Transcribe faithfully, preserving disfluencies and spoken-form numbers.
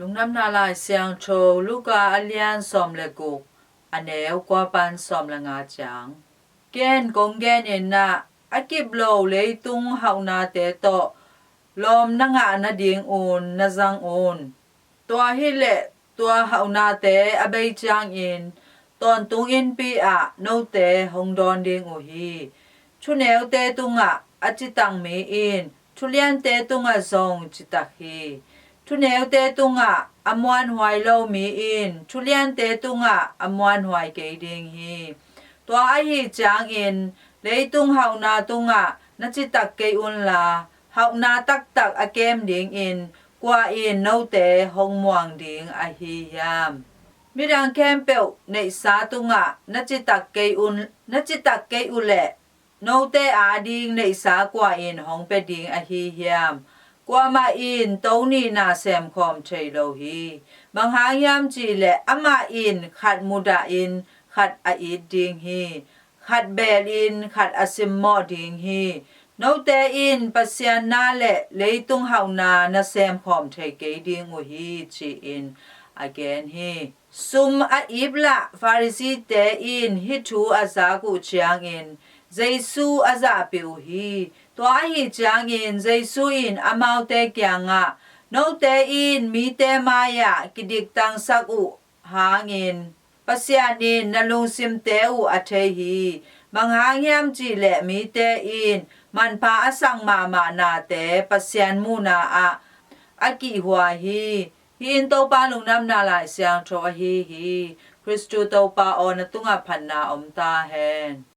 Lungdamna Lai Siangtho Luka a lian sawm le guk, a neu kua pan sawm le nga ciang. Ken kong genin ah, a kip lo leitung hauhnate tawh lawm na ngah nadingun na zang un. Tua hileh tua hauhnate a bei ciangin tawntung innpi ah note hong dawn ding uh hi. Thuneute tungah a citak mi in thuliante tungah zong citak hi. Thuneute tungah a muanhuai lo mi in thuliante tungah a muanhuai kei ding hi. Tua ahi ciangin leitung hauhna tungah na citak kei unla, hauhna taktak a kem dingin kua in note hong muang ding ahi hiam? Midang khempeuh neihsa tungah na citak kei un, na citak kei uhleh note ading neihsa kua in hong pia ding ahi hiam? Kuamah in to nihna semkhawm thei lo hi. Bang hang hiam cihleh amah in khat mudahin khat a it ding hi. Khat belin khat a simmawh ding hi. Note in Pasian na le leitung hauhna na semkhawm thei kei ding uh hi, ci-in a gen hi. Sum a iplah Pharisee-te in hih thu a zak uh ciangin Jesu a zahpih uh hi. Tua ahi ciangin Jesu in amaute kiangah, note in mite mai-ah kidiktangsak uh hangin Pasian in na lungsimte uh a thei hi. Bang hang hiam cihleh mite in manpha a sak mahmah nate Pasian muhna ah a kihhuai hi. Hih in Topa Lungdamna Lai Siangtho ahi hi. Khristu Topa aw, na tungah phatna om ta hen.